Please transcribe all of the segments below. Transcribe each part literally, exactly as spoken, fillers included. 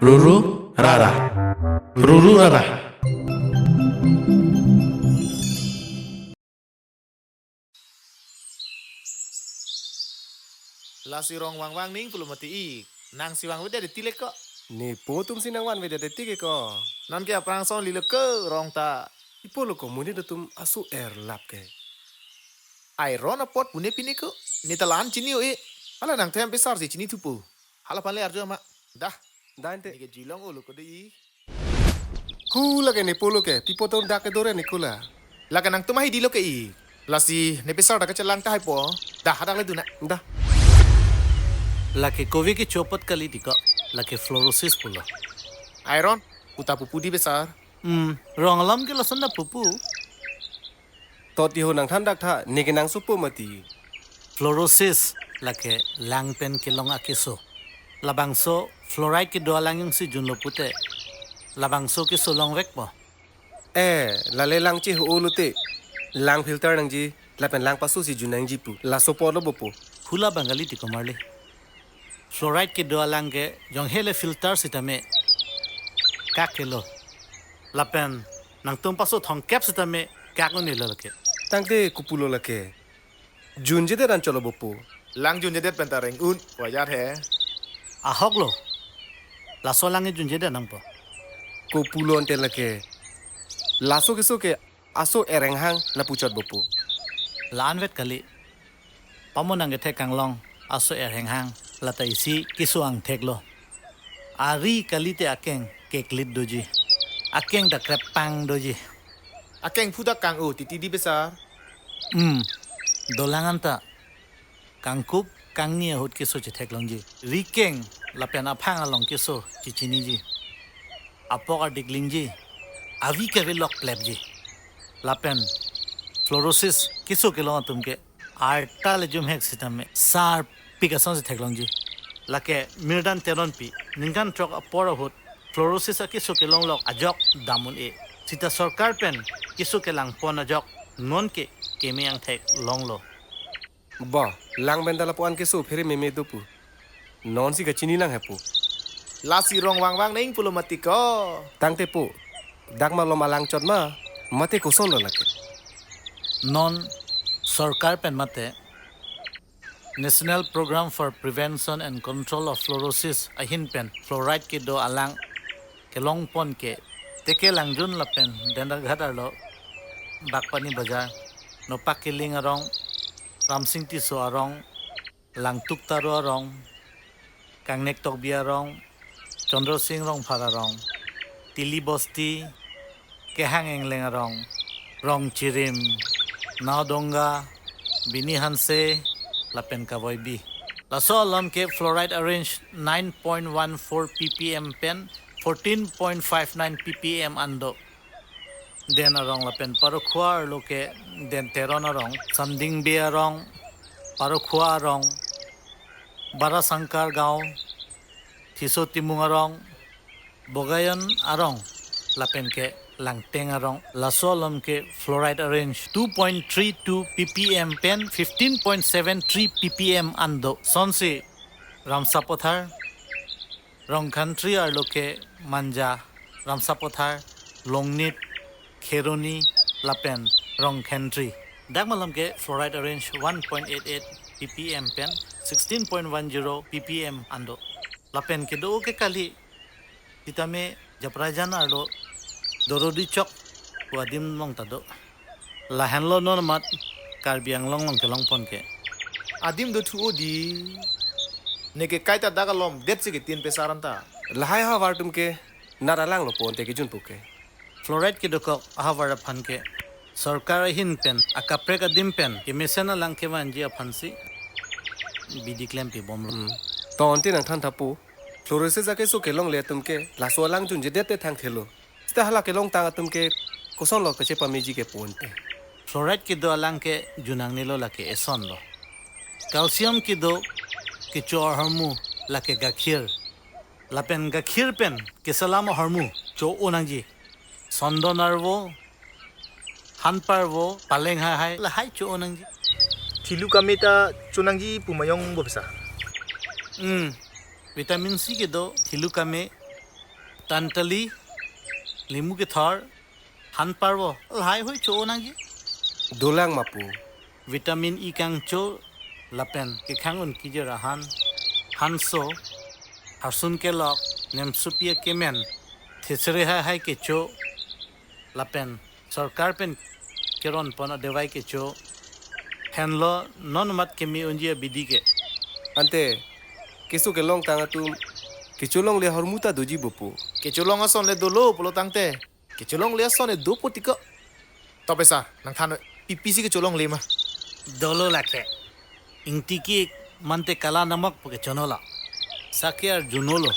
Ruru rara. Ruru rara. Lasi rong vangvang ning pulo mati ik. Nangsi vangvedet ti le ko. Nepo atumsi nangvanvedet ti ke ko. Non ke aphrang ason lilo ko rong ta. Ipo lo ko monit atum aso erlap ke. Iron apot pune pine ko. Ne ta la-an chini o e. Hala nangthem pesar si chini thupo. Hala aphan le arju ma. Dah. Dah ante. Neke jui long-olo ko dei. Hu lake nepo lo ke, pi apot atum dak kedore ne ko la. Lake nangtum ahi dilo ke ik. Lasi ne pesar dak kechelang tahai po. Dah hadak le dun na. Dah. Lake kove kecho apot kali ti ko. Lake fluorosis pulo. Iron, puta pupu dei pesar. Hmm, rong alam ke lason ta pupu. Tot iho nangthan dak tha, neke nangsopo mati. Fluorosis lake lang pen kelong akeso. Labangso fluoride kedo alang jongsi junlo pute, labangso keso longvekpo. Eh, lale lang che ho-o lote. Lang filter nangji, lapen lang paso si jun nangji pu. Laso apot lo bo po. Hula Bengali ti ko marli. Fluoride kedo alang ke jong hele filter sitame kak kelo. Lapen nangtum paso thomkep sitame kak un-elo lake. Tangte kopulo lake. Junjedet anchot lo bo po. Lang junjedet pen ta reng un, wajar he. Ahok lo. Laso lang junjedet nangpo. Kopulo ante lake. Laso keso ke aso er-enghang lapuchot bo po. La-anvet kali. Pamo nangkethek kanglong aso er-enghang lata isi keso angthek lo. Ari kalite akeng keklit doji. Akeng ta krepang doji. Akeng phu ta kang-o titi dei pesar. Hmm. Dolang anta. Kangkup, kangni ahut keso chetheklongji. Rikeng, lapen aphang along keso chechiniji. Apok ardik lingji. Avi kave lok plepji. Lapen fluorosis keso kelong atum ke arta le jumhek sitame sarpik ason si theklongji. Lake Mirdan Teronpi, ningkan throk apor ahut fluorosis akeso kelong lok ajok dam un-e. Sita sorkar pen keso kelangpon ajok nonke keme angthek longlo. Ba, lang pen ta lapu-an keso phere meme do pu. Nonsi kachini nang hepu. Lasi rong vangvang neng pulo mati ko. Tangte po. Dak malom alang chot ma, mate koson lo lake. Non sorkar pen mate National Program for Prevention and Control of Fluorosis ahin pen fluoride kedo alang kelongpon ke Teke Langjun lapen Denderghat arlo Bagpani Bazar, Nopak Killing arong, Ramsing Tisso arong, Langtuk Taro arong, Kangnek Tokbi arong, Chandra Singh Rongphar arong, Tili Bosti, Kehang Engleng arong, Rongchirim, Naodonga, Bini Hanse, lapen kavoibi. Laso alam ke fluoride a range nine point one four P P M pen fourteen point five nine P P M an do. Den arong lapen Parokhowa arlo ke Den Teron arong, Samdingbe arong, Parokhowa arong, Barasangkar gaon, Thiso Timung arong, Bogayon arong, lapen ke Langteng arong. Laso alam ke fluoride a range two point three two P P M pen fifteen point seven three P P M an do. Sonsi Ramsapathar, Rongkhantri arlo ke Manja, Ramsapathar, Longnit, Kheroni, lapen Rongkhantri. Dak malom ke fluoride a range one point eight eight P P M pen sixteen point one zero P P M an do. Lapen kedo ke kali, sitame Japrajan arlo Dorodi Chowk pu adim along ta do. Lahenlo non amat Karbi Anglong along kelongpon ke. Adim do thu-o dei. Neke kaita dak alom detsi ketin pesar anta. Lahai ahavar atum ke nat alang lo ponte kejun pu ke. Fluoride kedokok ahavar aphan ke sorkar ahin pen akaprek adim pen kemesen alang kevanji aphansi bidi klempibomlo. Hmm. Tonte nangthan tha pu. Fluorosis akeso kelongle atum ke laso alang junjedet te thangthelo. Sita hala kelongtang atum ke kosonlo kachepameji ke ponte. Fluoride kedo alang ke jun nangnelo lake eson lo. Calcium kedo kecho ahormu lake gakhir. Lapen gakhir pen keselam ahormu cho-o nangji. Sondon arvo, hanparvo, paleng haihai, lahai cho-o nangji. Thilu kame ta cho nangji pu ma yong bo pesar. Hmm. Vitamin C kedo thilu kame, Tantali, limu kethor, han parvo, lahai hui cho nangji. Dolang ma pu. Vitamin E kangcho lapen kekhang un kejir ahan, hanso, harsun kelok, nemsupi akemen, thesere hai hai kecho, lapen sorkar pen keron pon adevai kecho, henlo non mat keme unji abidi ke. Ante, keso kelongtang atum, kecholongle ahormu ta doji bo pu. Kecholong ason le dolo pulo tangte, kecholongle ason le do pu tiko. To pesa, nangthan noi, pi pi si kecholongle ma? Dolo lake. Ingti ki mante kala namak pu kechonolo. Sake arjunolo.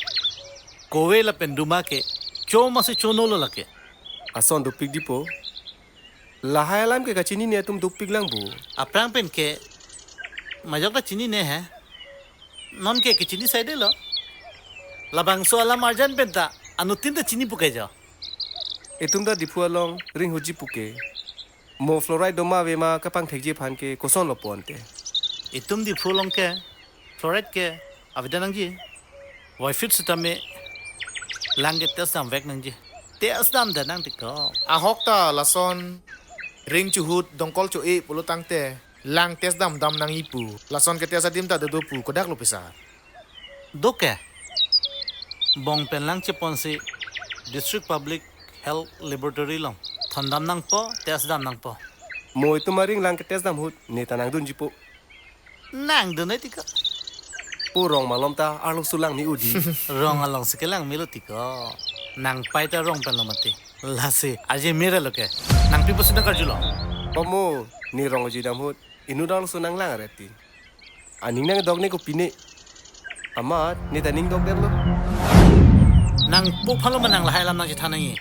Kove lapen duma ke, cho ma si chonolo lake. Ason dopik di pu. Lahai alam ke kachinine atum dopik lang pu. Aphrang pen ke, majok ta chinine he. Non ke kechini saidelo. Labangso alam arjan pen ta, anuttin ta chini pu ke jo. Itum ta Diphu along ring hoji pu ke. Mo fluoride doma ave ma kapangthekji aphan ke kosonlo pu ante. Itum Diphu along ke fluoride ke aveda nangji. Voifit sitame lang ke test damvek nangji. Test damde nang tiko. Ahok ta lason ring chuhut dongkol cho-e pulo tangte lang test damdam nangji pu. Lason ke test adim ta dodo pu, kodak lo pesa? Do ke. Bong pen lang cheponsi District Public Health Laboratory along thondam nangpo, test dam nangpo. Mo itum aring lang ke test dam ahut, ne ta nangdunji pu. Nangdun noi tiko. Pu rong malom ta arloso langme udi. Rong along si kelang melo tiko. Nangpai ta rong pen lo mati. Lasi, aje mera lo ke. Nang pi pusi nangkarjulo? Pamo, ne rong ji dam ahut, inut arloso nanglang arep ti. Aning nangdok ne kopine. Amat, ne ta ning dokdetlo. Nang po phalo ma nang lahai alam nangchethan nangji.